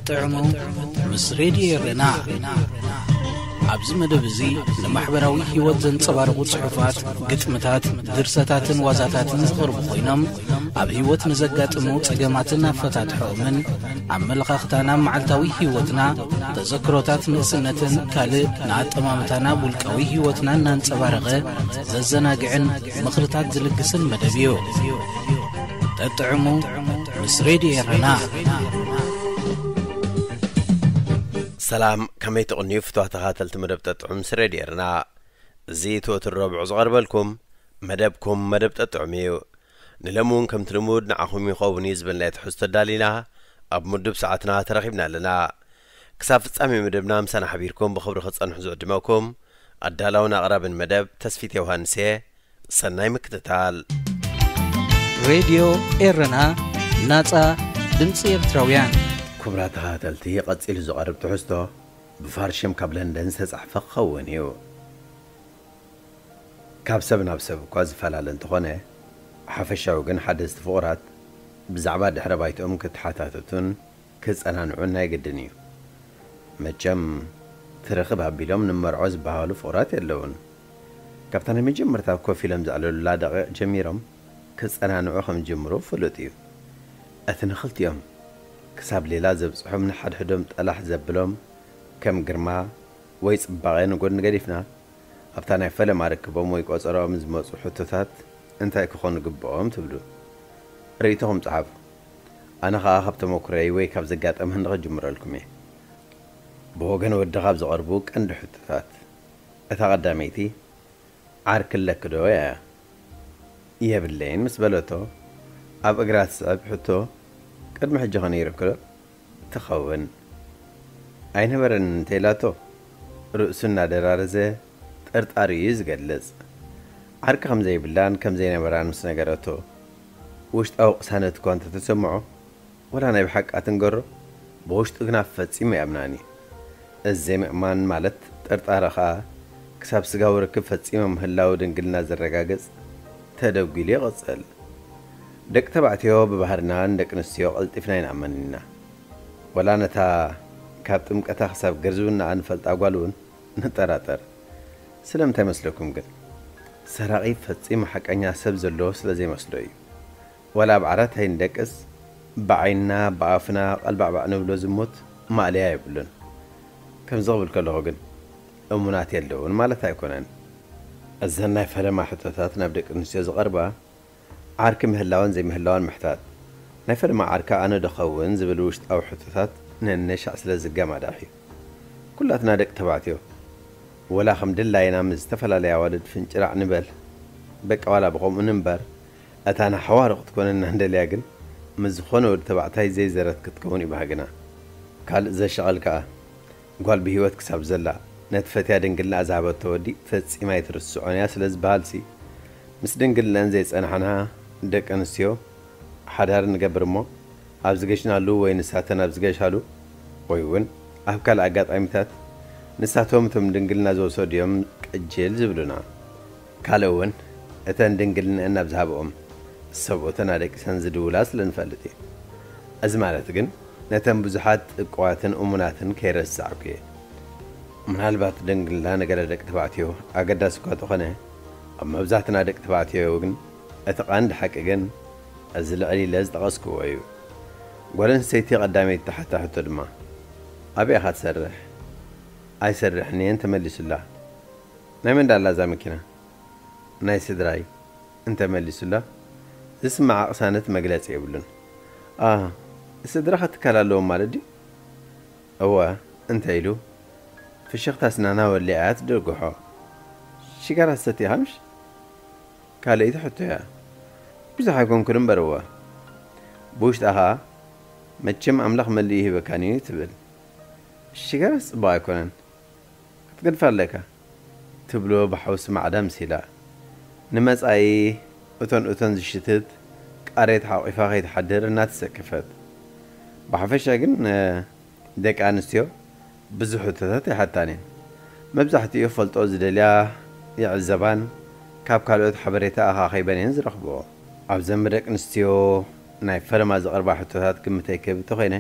ጥዕሙ ምስ ሬድዮ ኤረና። ኣብዚ መደብ እዚ ንማሕበራዊ ህይወት ዘንጸባርቑ ጽሑፋት፣ ግጥምታት፣ ድርሰታትን ዋዛታትን ዝቐርቡ ኮይኖም፣ ኣብ ህይወት ንዘጋጥሙ ጸገማትን ኣፈታትሖኦምን፣ ኣመለኻኽታና፣ መዓልታዊ ህይወትና፣ ተዘክሮታት ንእስነትን ካልእ ንኣጠማምታና ውልቃዊ ህይወትና እናንጸባረቐ ዘዘናግዕን ምኽርታት ዝልግስን መደብ እዩ። ጠጥዕሙ ምስ ሬድዮ ኤረና። ሰላም፣ ከመይ ትቕንዩ ፍትዋ ተኻተልቲ መደብ ጠጥዑም ምስ ሬድዮ ኤረና? እዚ እቲ ወትሩ ረብዑ ዝቐርበልኩም መደብኩም መደብ ጠጥዑም እዩ። ንሎሚ እውን ከምቲ ልሙድ ንዓኹም ይኸውን እዩ ዝበልናዮ ትሕዝቶ ኣዳሊና ኣብ ምዱብ ሰዓትና ተረኺብና ኣለና። ክሳብ ፍጻሜ መደብና ምሳና ሓቢርኩም ብኽብሪ ክትጸንሑ ዝዕድመኩም ኣዳላውን ኣቕራብን መደብ ተስፊት ዮሃንስ እየ። ሰናይ ምክትታል። ሬድዮ ኤረና፣ ናጻ ድምጺ ኤርትራውያን። ክቡራት ተኸታተልቲ፣ ቀጺሉ ዝቐርብ ትሕዝቶ ብፋርሽም ካብ ለንደን ዝተጻሕፈ ክኸውን እዩ። ካብ ሰብ ናብ ሰብ እኳ ዝፈላለ እንተኾነ፣ ሓፈሻዊ ግን ሓደስቲ ፍቑራት ብዛዕባ ድሕረ ባይትኦም ክተሓታተቱን ክጸናንዑን ናይ ግድን እዩ። መቸም፣ ትርኽብ ኣቢሎም ንመርዖ ዝበሃሉ ፍቑራት የለውን። ካብታ ናይ መጀመርታ ኮፍ ኢሎም ዘዕለሉላ ደቂቕ ጀሚሮም ክጸናንዑ ከም ዝጅምሩ ፍሉጥ እዩ። እቲ ንኽልቲኦም ክሳብ ሌላ ዘብጽሖም ንሓድሕዶም ጠላሕ ዘብሎም፣ ከም ግርማ ወይ ጽባቐ ንጎድኒ ገዲፍና፣ ኣብታ ናይ ፈለማ ርክቦም ወይ ቆጸራኦም ዝመጹ ሕቶታት እንታይ ክኾኑ ግብኦም ትብሉ? ርእይቶኹም ጸሓፉ። ኣነ ኸኣ ካብ ተመኩሮይ ወይ ካብ ዘጋጠመኒ ክጅምረልኩም እየ። ብወገን ወዲ ካብ ዝቐርቡ ቀንዲ ሕቶታት፣ እታ ቀዳመይቲ፣ ዓርኪ ኣለኪ ዶ እያ? የብለይን ምስ በለቶ፣ ኣብ እግራ ትስዕብ ሕቶ፣ ቅድሚ ሕጂ ኸ ነይሩኪ ዶ? ትኸውን። ኣይነበረንን እንተ ኢላቶ፣ ርእሱ እናደራረዘ ጥርጣሪኡ እዩ ዝገልጽ። ዓርኪ ከም ዘይብላን ከም ዘይነበራን ምስ ነገረቶ፣ ውሽጣዊ ቅሳነት እኳ እንተተሰምዖ፣ ወላ ናይ ብሓቂ ኣትንገሮ፣ ብውሽጡ ግና ፈጺሙ ኣይኣምናን እዩ። እዚ ዘይምእማን ማለት ጥርጣረ ኸኣ፣ ክሳብ ስጋዊ ርክብ ፈጺሞም ምህላው ድንግልና ዘረጋግጽ ተደጒሉ ይቕጽል። ደቂ ተባዕትዮ ብባህርና ንደቂ ኣንስትዮ ቀልጢፍና ኣይንኣመንን ኢና። ወላ ነታ ካብ ጥምቀታ ክሳብ ግርዝውናኣ ንፈልጣ ጓል እውን ንጠራጠር። ስለምንታይ መስለኩም ግን? ሰራቒ ፈጺሙ ሓቀኛ ሰብ ዘለዎ ስለ ዘይመስሎ እዩ። ወላ ኣብ ዓራት ኣይንደቅስ፣ ብዓይንና፣ ብኣፍና፣ ቀልባዕባዕ ንብሎ ዝሙት ማእለያ የብሉን። ከምዚ ክብል ከለኹ ግን፣ እሙናት የለውን ማለት ኣይኮነን። እዘን ናይ ፈለማ ሕቶታት ናብ ደቂ ኣንስትዮ ዝቐርባ፣ ዓርኪ ምህላወን ዘይምህላወን ምሕታት፣ ናይ ፈለማ ዓርኪ ኣነ ዶ ኸውን ዝብል ውሽጣዊ ሕቶታት ነነሻዕ ስለ ዝገማዳሕ እዩ። ኩላትና ደቂ ተባዕትዮ፣ ወላ ከም ድላይና ምስ ዝተፈላለያ ኣዋልድ ፍንጭራዕ ንበል፣ በቃ ዋላ ብኸምኡ ንንበር፣ እታ ንሓዋሩ ክትኮነና እንደልያ ግን፣ ምስ ዝኾነ ወዲ ተባዕታይ ዘይዘረት ክትከውን እዩ ባህግና። ካልእ ዘሻቐል ከኣ፣ ጓል ብህይወት ክሳብ ዘላ፣ ነቲ ፈትያ ድንግልናኣ ዝሃበቶ ወዲ ፈጺማ ኣይትርስዖን እያ ስለ ዝበሃልሲ፣ ምስ ድንግልነን ዘይጸናሕና ደቂ ኣንስትዮ፣ ሓዳር ንገብር እሞ፣ ኣብ ዝገሽናሉ ወይ ንሳተን ኣብ ዝገሻሉ፣ ወይ እውን ኣብ ካልእ ኣጋጣሚታት፣ ንሳቶም እቶም ድንግልና ዝወሰዱ እዮም ቅጅል ዝብሉና። ካልእ እውን፣ እተን ድንግልነአን ናብ ዝሃብኦም ሰብኡተን ኣደቂሰን ዝድውላ ስለ ንፈልጥ እዩ። እዚ ማለት ግን፣ ነተን ብዙሓት ጥቁዋትን እሙናትን ከይረሳዕኩ እየ። ምናልባት ድንግልና ንገለ ደቂ ተባዕትዮ ኣገዳሲ እኳ እንተኾነ፣ ኣብ መብዛሕትና ደቂ ተባዕትዮ ግን እቲ ቀንዲ ሓቂ ግን እዚ ልዕል ኢለ ዝጠቐስክዎ እዩ። ጓል ኣንስተይቲ ቀዳመይቲ ትሓታ ሕቶ ድማ፣ "ኣበይ ኢኻ ትሰርሕ?" "ኣይሰርሕን እየ" እንተመሊሱላ፣ "ናይ መን ደኣ ኣላ እዛ መኪና?" "ናይ ስድራይ" እንተመሊሱላ፣ ዝስምዓ ቅሳነት መግለጺ የብሉን። "ኣ፣ ስድራኻ ትካል ኣለዎም ማለት ድዩ?" "እወ" እንተ ኢሉ፣ ፍሽኽታ ኣስናና ወሊዓ እያ ትድርግሖ። "ሽጋራ ትሰቲ ኢኻ ምሽ?" ካልኣይቲ ሕቶ እያ። "ብዙሕ ኣይኮንኩን እምበር እወ። ብውሽጣ ኸኣ መቸም ኣምላኽ መሊኡ ይህበካን እዩ" ትብል። "ሽጋራስ ጽቡቕ ኣይኮነን፣ ክትገድፋ ኣለካ" ትብሎ ብሓውሲ ማዕዳ ምሲላ። ንመጻኢ እቶን እቶን ዝሽትት ቃሬት ሓቂፋ ከይትሓድር እናተሰከፈት። ብሓፈሻ ግን፣ እ፣ ደቂ ኣንስትዮ ብዙሕ ሕቶታት ኣይሓታን እየን። መብዛሕትኡ ፈልጦ ዝደልያ ይዕዘባን ካብ ካልኦት ሓበሬታ ኣኻኺበን እየን ዝረኽብኦ። ኣብዘን ብደቂ ኣንስትዮ ናይ ፈለማ ዝቐርባ ሕቶታት ግምተይ ክህብ እንተኾይነ፣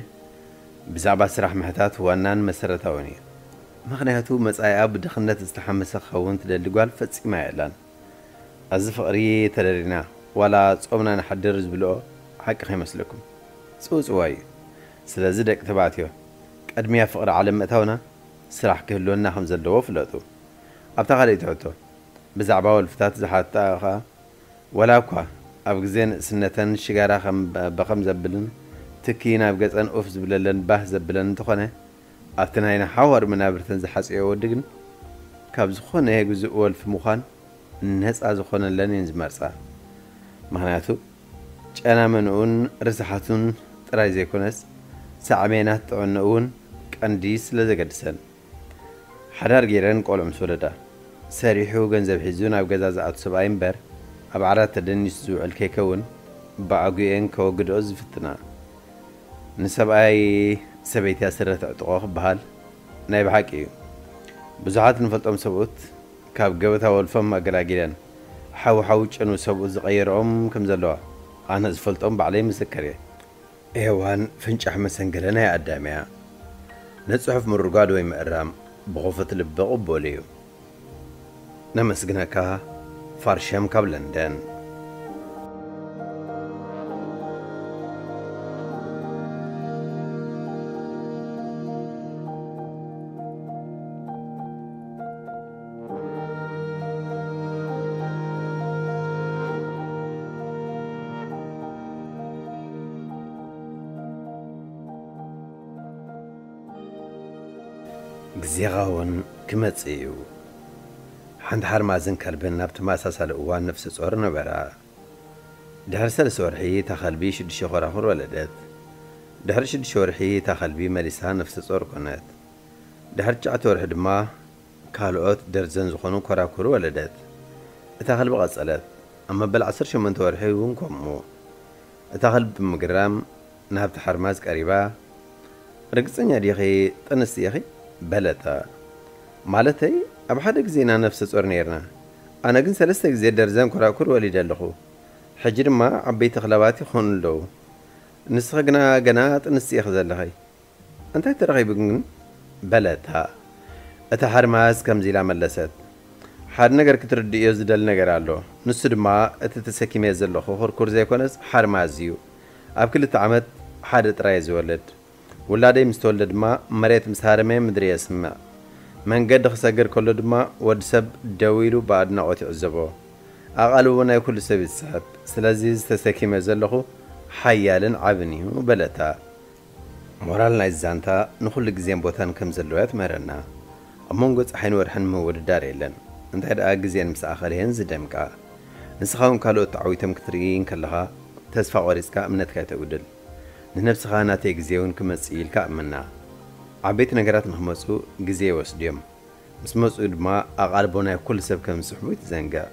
ብዛዕባ ስራሕ ምሕታት ዋናን መሰረታውን እዩ። ምኽንያቱ መጻኢኣ ብድኽነት ዝተሓመሰ ክኸውን ትደሊ ጓል ፈጺማ የላን። ኣብዚ ፍቕሪ ተደሪና፣ ዋላ ጾምና ንሓድር ዝብልኦ ሓቂ ከይመስለኩም። ጽውጽዋይ እዩ። ስለዚ ደቂ ተባዕትዮ፣ ቅድሚያ ፍቕሪ ዓለም ምእታውና ስራሕ ክህልወና ከም ዘለዎ ፍለጡ። ኣብታ ካልኣይቲ ሕቶ፣ ብዛዕባ ወልፍታት ዝሓታ ኸኣ፣ ወላ እኳ ኣብ ግዜ ንእስነተን ሽጋራ ከም በኸም ዘብልን ትኪ ናብ ገጸን ኡፍ ዝብለለን ባህ ዘብለን እንተኾነ፣ ኣብቲ ናይ ንሓዋሩ መናብርተን ዝሓጽዮ ወዲ ግን ካብ ዝኾነ ግዙእ ወልፊ ምዃን ነጻ ዝኾነለን እየን ዝመርጻ። ምኽንያቱ ጨና መንኡን ርዝሓቱን ጥራይ ዘይኮነስ ሳዕቤናት ጥዕንኡ እውን ቀንዲ ስለ ዘገድሰን። ሓዳር ገይረን ቆልዑ ምስ ወለዳ፣ ሰሪሑ ገንዘብ ሒዙ ናብ ገዛ ዝኣቱ ሰብኣይ እምበር፣ ኣብ ዓራት ተደኒሱ ዝውዕል ከይከውን፣ ብኣጉኤን ከወግድኦ ዝፍትና። ንሰብኣይ ሰበይትያ ስረ ተዕጥቖ ክበሃል ናይ ብሓቂ እዩ። ብዙሓት ንፈልጦም ሰብኡት ካብ ገበታ ወልፎም ኣገላጊለን፣ ሓው ሓው ጨኑ ሰብኡት ዝቐየርኦም ከም ዘለዋ፣ ኣነ ዝፈልጦም ባዕለይ ምስክር እየ። ሄዋን ፍንጫሕ መሰንገለ ናይ ኣዳም እያ። ንጽሑፍ ምርጓድ ወይ ምእራም ብኽፉት ልቢ ቅቡል እዩ። ነመስግነካ። ፋርሸም ካብ ለንደን። ግዜኻ እውን ክመጽእ እዩ። ሓንቲ ሓርማዝን ከልብን ኣብ ተመሳሳሊ እዋን ነፍሰ ጾር ነበራ። ድሕሪ ሰለስተ ወርሒ እታ ከልቢ ሽዱሽተ ኮራኹር ወለደት። ድሕሪ ሽዱሽተ ወርሒ እታ ከልቢ መሊሳ ነፍሰ ጾር ኮነት። ድሕሪ ትሽዓተ ወርሒ ድማ ካልኦት ደርዘን ዝኾኑ ኮራኩር ወለደት። እታ ከልቢ ቀጸለት። ኣብ መበል ዓሰርተ ሸሞንተ ወርሒ እውን ከምኡ። እታ ከልቢ ብምግራም ናብቲ ሓርማዝ ቀሪባ፣ "ርግጸኛ ዲኺ ጥንስቲ ኢኺ?" በለታ። "ማለተይ፣ ኣብ ሓደ ግዜ ኢና ነፍሰ ጾር ነይርና። ኣነ ግን ሰለስተ ግዜ ደርዘን ኮራኩር ወሊደ ኣለኹ። ሕጂ ድማ ዓበይቲ ክለባት ይኾኑ ኣለዉ። ንስኺ ግና ገና ጥንስቲ ኢኺ ዘለኺ። እንታይ ተረኺቡ ግን?" በለታ። እታ ሓርማዝ ከምዚ ኢላ መለሰት፣ "ሓደ ነገር ክትርድእዮ ዝደሊ ነገር ኣሎ። ንሱ ድማ እቲ ተሰኪመዮ ዘለኹ ኩርኩር ዘይኮነስ ሓርማዝ እዩ። ኣብ ክልተ ዓመት ሓደ ጥራይ እዩ ዝወልድ። ውላደይ ምስ ተወልደ ድማ መሬት ምስ ሃረመ ምድሪ የስምዕ። መንገዲ ክሰግር ከሎ ድማ ወዲ ሰብ ደው ኢሉ ብኣድናቖት ይዕዘቦ። ኣቓልቦ ናይ ኩሉ ሰብ እዩ ዝስሕብ። ስለዚ እዚ ተሰኪመዮ ዘለኹ ሓያልን ዓብን እዩ" በለታ። ሞራል ናይ ዛንታ ንኹሉ ግዜን ቦታን ከም ዘለዎ እያ ትምህረና። ኣብ መንጎ ጸሓይን ወርሕን ምውድዳር የለን። እንታይ ደኣ ግዜን ምስ ኣኸለየን ዝደምቃ። ንስኻ እውን ካልኦት ተዓዊቶም ክትርኢ እንከለኻ ተስፋ ቆሪጽካ እምነትካ ኣይተጉድል። ንነብስኻ ናተይ ግዜ እውን ክመጽእ ኢልካ እምና። ዓበይቲ ነገራት ንኽመጹ ግዜ ይወስዱ እዮም። ምስ መጹ ድማ ኣቓልቦ ናይ ኩሉ ሰብ ከም ዝስሕቡ ኣይትዘንግዕ።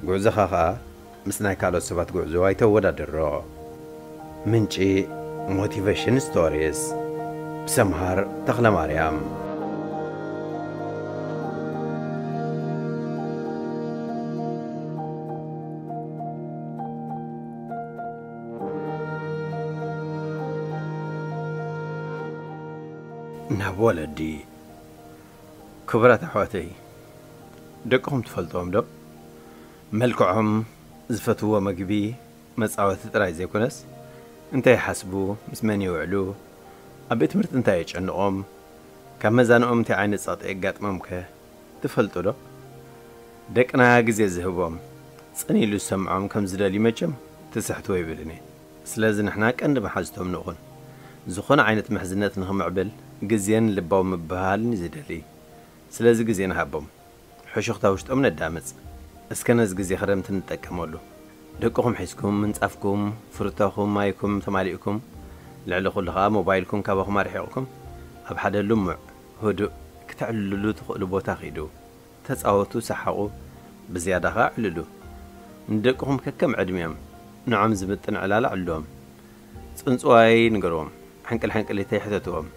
ጉዕዞኻ ኸኣ ምስ ናይ ካልኦት ሰባት ጉዕዞ ኣይተወዳድሮ። ምንጪ ሞቲቬሽን ስቶሪስ ብሰምሃር ተኽለማርያም። ናብ ወለዲ። ክቡራት ኣሕዋተይ፣ ደቅኹም ትፈልጥዎም ዶ? መልክዖም፣ ዝፈትውዎ መግቢ፣ መጻወቲ ጥራይ ዘይኮነስ፣ እንታይ ይሓስቡ፣ ምስ መን ይውዕሉ፣ ኣብ ቤት ትምህርቲ እንታይ የጨንቖም፣ ካብ መዛንኦም እንታይ ዓይነት ጸቕጢ የጋጥሞምከ ትፈልጡ ዶ? ደቅና ግዜ ዝህቦም፣ ጽን ኢሉ ዝሰምዖም ከም ዝደልዩ መቸም ትስሕትዎ ኣይብልን እየ። ስለዚ ንሕና ቀንዲ መሓዝቶም ንኹን። ዝኾነ ዓይነት ምሕዝነት ንኽምዕብል ግዜን ልባዊ ምብህሃልን እዩ ዝደሊ። ስለዚ ግዜ ንሃቦም። ሕሹኽታ ውሽጦም ነዳምጽ። እስከ ነዚ ግዜ ክረምቲ ንጠቀመሉ። ደቅኹም ሒዝኩም፣ ምንጻፍኩም፣ ፍሩታኹም፣ ማይኩም ተማሊእኩም፣ ልዕሊ ኩሉ ኸኣ ሞባይልኩም ካባኹም ኣርሒቕኩም፣ ኣብ ሓደ ልሙዕ፣ ህዱእ፣ ክተዕልሉሉ ትኽእሉ ቦታ ኺዱ። ተጻወቱ፣ ሰሓቑ፣ ብዝያዳ ኸኣ ኣዕልሉ። ንደቅኹም ከከም ዕድሚኦም፣ ንዖም ዝምጥን ዕላል ኣዕልዎም። ጽንጽዋይ ንገርዎም፣ ሕንቅል ሕንቅሊተይ ሕተትዎም።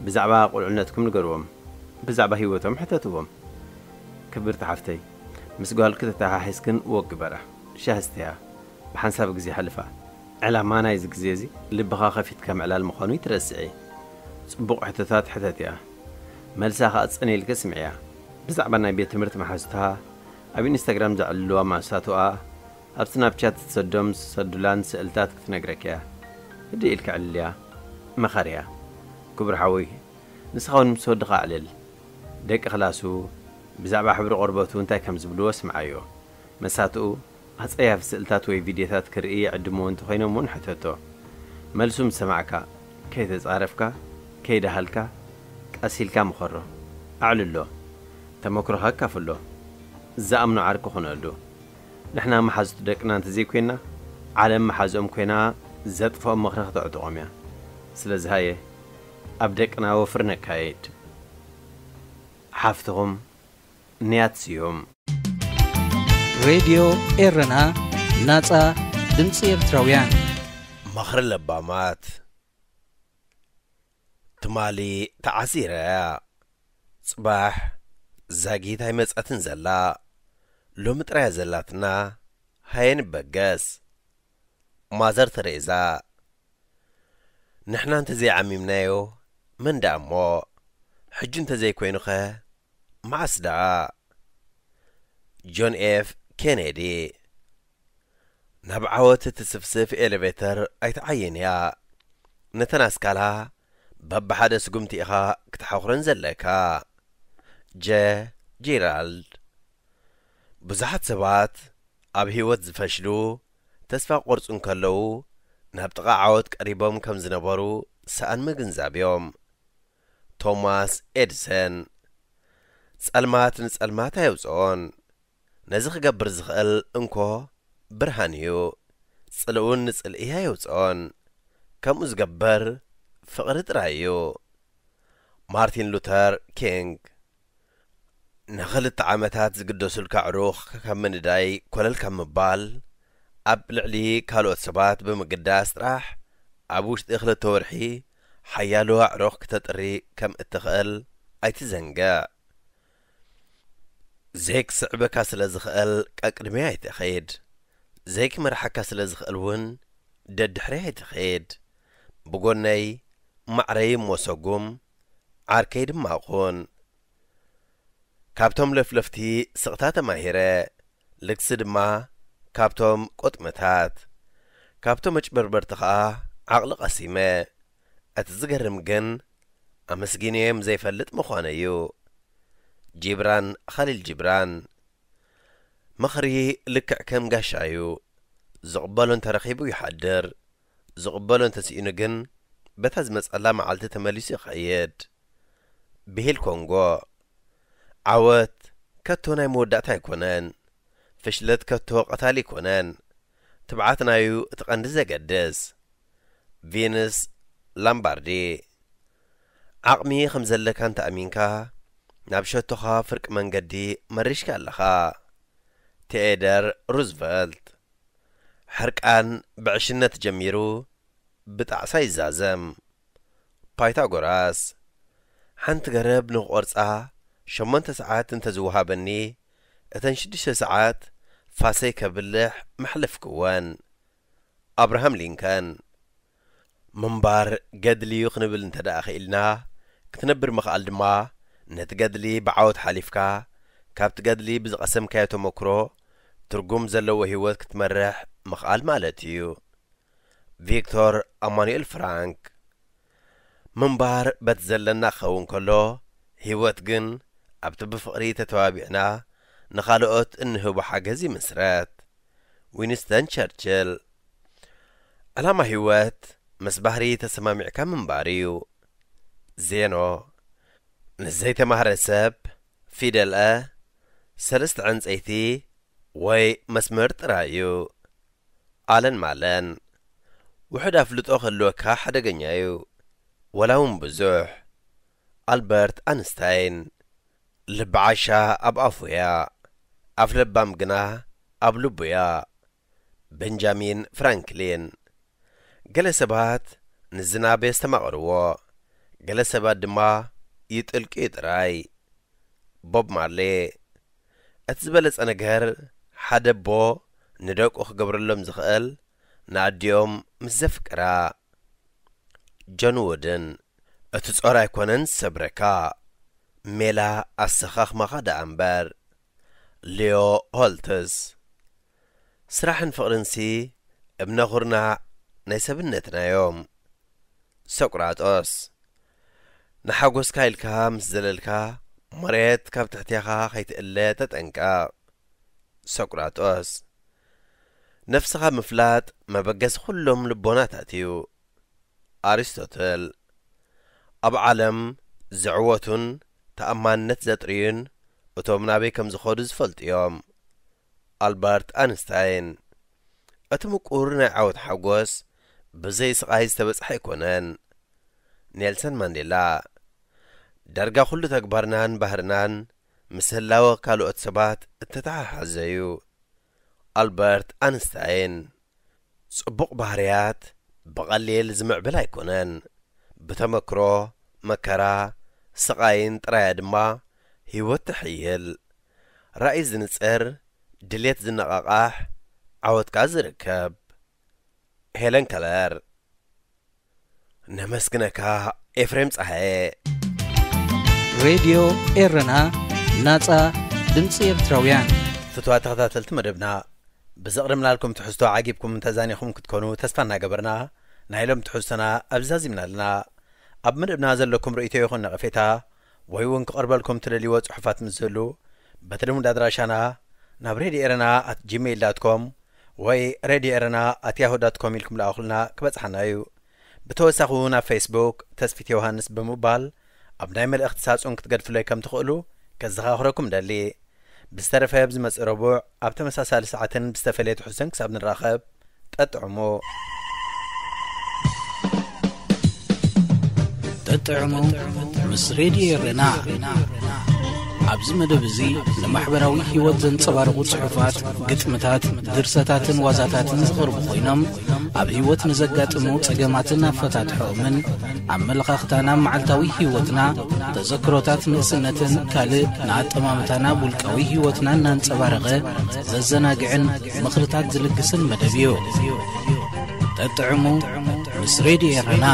ብዛዕባ ቁልዕነትኩም ንገርዎም፣ ብዛዕባ ህይወቶም ሕተትዎም። ክብርቲ ሓፍተይ፣ ምስ ጓልኪ ተተሓሒዝክን ወግ ግበራ። ሻሂ ስተያ፣ ብሓንሳብ ግዜ ሓልፋ። ዕላማ ናይዚ ግዜ እዚ ልብኻ ከፊትካ ምዕላል ምዃኑ ይትረስዒ። ጽቡቕ ሕቶታት ሕተትያ። መልሳ ከኣ ጸን ኢልኪ ስምዕያ። ብዛዕባ ናይ ቤት ትምህርቲ መሓዙታ፣ ኣብ ኢንስታግራም ዘዕልልዋ መሳቱኣ፣ ኣብ ስናፕቻት ትሰዶም ዝሰዱላን ስእልታት ክትነግረኪያ። ህድእ ኢልኪ ዕልልያ። መኸርያ። ክቡር ሓወይ፣ ንስኻ እውን ምስ ወድኻ ኣዕልል። ደቂ ክላሱ ብዛዕባ ሕብሪ ቆርበቱ እንታይ ከም ዝብልዎ ስምዓዮ። መሳትኡ ኣጸያፊ ስእልታት ወይ ቪድዮታት ክርኢ ይዕድምዎ እንተኾይኖም እውን ሕተቶ። መልሱ ምስ ሰማዕካ፣ ከይተጻረፍካ፣ ከይደሃልካ፣ ቀስ ኢልካ ምኸሮ። ኣዕልሎ። ተመክሮኻ ኣካፍሎ። ዝኣምኖ ዓርኪ ኩነሉ። ንሕና መሓዙት ደቅና እንተዘይኮይንና፣ ዓለም መሓዝኦም ኮይና ዘጥፍኦም ምኽሪ ክተዕጥቖም እያ። ስለዚ ሃየ፣ ኣብ ደቅና ወፍሪ ነካይድ። ሓፍትኹም ንያት ስዩም። ሬድዮ ኤረና፣ ናጻ ድምጺ ኤርትራውያን። ምኽሪ ለባማት። ትማሊ ተዓሲረ እያ። ጽባሕ ዛጊት ኣይመጻትን ዘላ። ሎሚ ጥራይ ዘላትና። ሃየ ንበገስ። ማዘር ተሬዛ። ንሕና እንተዘይዓሚምናዮ መን ደኣ እሞ? ሕጂ እንተዘይኮይኑኸ መዓስ ደኣ? ጆን ኤፍ ኬኔዲ። ናብ ዓወት እትስፍስፍ ኤሌቬተር ኣይትዓይን እያ። ነተን ኣስካላ በብሓደ ስጉምቲ ኢኻ ክትሓኹረን ዘለካ። ጀ ጄራልድ። ብዙሓት ሰባት ኣብ ህይወት ዝፈሽሉ፣ ተስፋ ክቖርጹ እንከለዉ ናብ ጥቓ ዓወት ቀሪቦም ከም ዝነበሩ ሰኣን ምግንዛብ እዮም። ቶማስ ኤድሰን። ጸልማት ንጸልማት ኣየውጽኦን። ነዚ ክገብር ዝኽእል እንኮ ብርሃን እዩ። ጽልእውን ንጽልኢ ኣየውጽኦን። ከምኡ ዝገብር ፍቕሪ ጥራይ እዩ። ማርቲን ሉተር ኪንግ። ንኽልተ ዓመታት ዝግደሱልካ ኣዕሩኽ ካብ ምንዳይ ኮለል ካብ ምባል፣ ኣብ ልዕሊ ካልኦት ሰባት ብምግዳስ ጥራሕ ኣብ ውሽጢ ክልተ ወርሒ ሓያሎ ኣዕሩኽ ክተጥሪ ከም እትኽእል ኣይትዘንግዕ። ዘይክስዕበካ ስለ ዝኽእል ቀቅድመይ ኣይትኺድ። ዘይክመርሓካ ስለ ዝኽእል እውን ደድሕረይ ኣይትኺድ። ብጎነይ ማዕረይ እሞ ሰጉም፣ ዓርከይ ድማ ኩን። ካብቶም ለፍለፍቲ ስቕታ ተማሂረ፣ ልግሲ ድማ ካብቶም ቁጥምታት። ካብቶም መጭበርበርቲ ኸኣ ዓቕሊ ቀሲመ። እቲ ዝገርም ግን ኣመስጊነዮም ዘይፈልጥ ምዃነይ እዩ። ጂብራን ኻሊል ጂብራን። ምኽሪ ልክዕ ከም ጋሻ እዩ። ዝቕበሎ እንተረኺቡ ይሓድር፣ ዝቕበሎ እንተስኢኑ ግን በታ ዝመጸላ መዓልቲ ተመሊሱ ይኸይድ። ብሂል ኮንጎ። ዓወት ከቶ ናይ መወዳእታ ኣይኮነን። ፍሽለት ከቶ ቀታሊ ኣይኮነን። ትብዓትናዩ እቲ ቀንዲ ዘገድስ። ቪንስ ላምባርዲ። ዓቕሚ ከም ዘለካ እንተኣሚንካ ናብ ሸቶኻ ፍርቂ መንገዲ መሪሽካ ኣለኻ። ቴኤደር ሩዝቨልት። ሕርቃን ብዕሽነት ጀሚሩ ብጣዕሳ ይዛዘም። ፓይታጎራስ። ሓንቲ ገረብ ንኽቆርጻ ሸሞንተ ሰዓት እንተዝወሃበኒ እተን ሽዱሽተ ሰዓት ፋሰይ ከብልሕ መሕለፍክወን። ኣብርሃም ሊንከን። ምንባር ገድሊ እዩ ክንብል እንተ ደኣ ኽኢልና፣ ክትነብር ምኽኣል ድማ ነቲ ገድሊ ብዓወት ሓሊፍካ ካብቲ ገድሊ ብዝቐሰምካዮ ተመክሮ ትርጉም ዘለዎ ህይወት ክትመርሕ ምኽኣል ማለት እዩ። ቪክቶር ኣማኑኤል ፍራንክ። ምንባር በቲ ዘለና ክኸውን ከሎ፣ ህይወት ግን ኣብቲ ብፍቕሪ ተተባቢዕና ንኻልኦት እንህቦ ሓገዝ ይምስረት። ዊንስተን ቸርችል። ዕላማ ህይወት ምስ ባህሪ ተሰማሚዕካ ምንባር እዩ። ዜኖ። ንዘይተማህረ ሰብ ፊደል አ ሰለስተ ዕንጸይቲ ወይ መስመር ጥራይ እዩ። ኣለን ማለን። ውሑድ ኣፍልጦ ክህልወካ ሓደገኛ እዩ፣ ወላ እውን ብዙሕ። ኣልበርት ኣንስታይን። ልቢ ዓሻ ኣብ ኣፉ እያ፣ ኣፍ ለባም ግና ኣብ ልቡ እያ። ቤንጃሚን ፍራንክሊን። ገለ ሰባት ንዝናብ የስተማቕርዎ፣ ገለ ሰባት ድማ ይጥልቅዩ ጥራይ። ቦብ ማርሌ። እቲ ዝበለጸ ነገር ሓደ ኣቦ ንደቁ ክገብረሎም ዝኽእል ንኣዲኦም ምስ ዘፍቅራ። ጆን ውድን። እቲ ጾር ኣይኮነን ዝሰብረካ፣ ሜላ ኣሰኻኽማኻ ደኣ እምበር። ሊዮ ሆልትስ። ስራሕን ፍቕርንሲ እብነ ኹርናዕ ናይ ሰብነትና እዮም። ሰቁራጦስ። ንሓጎስካ ኢልካ ምስ ዘለልካ፣ መሬት ካብ ትሕቴኻ ከይትእለ ተጠንቀቕ። ሰቁራጦስ። ነፍስኻ ምፍላጥ መበገሲ ኩሎም ልቦናታት እዩ። ኣሪስቶትል። ኣብ ዓለም ዝዕወቱን ተኣማንነት ዘጥርዩን እቶም ናበይ ከም ዝኸዱ ዝፈልጡ እዮም። ኣልበርት ኣንስታይን። እቲ ምቁር ናይ ዓወት ሓጎስ ብዘይ ስቓይ ዝተበጽሐ ኣይኮነን። ኔልሰን ማንዴላ። ዳርጋ ኩሉ ተግባርናን ባህርናን ምስ ህላወ ካልኦት ሰባት እተተሓሓዘ እዩ። ኣልበርት ኣንስታይን። ጽቡቕ ባህርያት ብቐሊል ዝምዕብል ኣይኮነን። ብተመክሮ፣ መከራ፣ ስቓይን ጥራያ ድማ ህይወት ትሕይል። ራእይ ዝንጽር፣ ድሌት ዝነቓቓሕ፣ ዓወት ከኣ ዝርከብ። ሄለን ከለር። ነመስግነካ ኤፍሬም ጸሃየ። ሬድዮ ኤረና፣ ናጻ ድምጺ ኤርትራውያን። ፍቱዋት ተኸታተልቲ መደብና፣ ብዘቕረብናልኩም ትሕዝቶ ዓጊብኩም ተዛኒኹም ክትኮኑ ተስፋ እናገበርና፣ ናይ ሎም ትሕዝቶና ኣብዚ ዛዚምና ኣለና። ኣብ መደብና ዘለኩም ርእይቶ ይኹን ነቐፌታ፣ ወይ እውን ክቐርበልኩም ትደልይዎ ጽሑፋት ምስ ዝህሉ፣ በቲ ልሙድ ኣድራሻና ናብ ሬድዮ ኤረና ኣት ጂሜይል ዳት ኮም ወይ ሬድዮ ኤረና ኣት ያሁ ዳት ኮም ኢልኩም ለኣኹልና ክበጽሓና እዩ። ብተወሳኺ እውን ኣብ ፌስቡክ ተስፊት ዮሃንስ ብምባል ኣብ ናይ መልእኽቲ ሳጹን ክትገድፍለይ ከም ትኽእሉ ከዘኻኽረኩም ደሊ። ብዝተረፈ ኣብ ዝመጽእ ረቡዕ ኣብ ተመሳሳሊ ሰዓትን ብዝተፈለየ ትሕዝቶን ክሳብ ንራኸብ፣ ጠጥዕሙ። ጠጥዕሙ ምስ ሬድዮ ኤረና። ኣብዚ መደብ እዚ ንማሕበራዊ ህይወት ዘንጸባርቑ ጽሑፋት፣ ግጥምታት፣ ድርሰታትን ዋዛታትን ዝቐርቡ ኮይኖም፣ ኣብ ህይወት ንዘጋጥሙ ጸገማትን ኣፈታትሖኦምን፣ ኣመለኻኽታና ኣብ መዓልታዊ ህይወትና፣ ተዘክሮታት ንእስነትን ካልእ ንኣጠማምታና ኣብ ውልቃዊ ህይወትና እናንጸባረቐ ዘዘናግዕን ምኽርታት ዝልግስን መደብ እዩ። ጠጥዕሙ ምስ ሬድዮ ኤረና።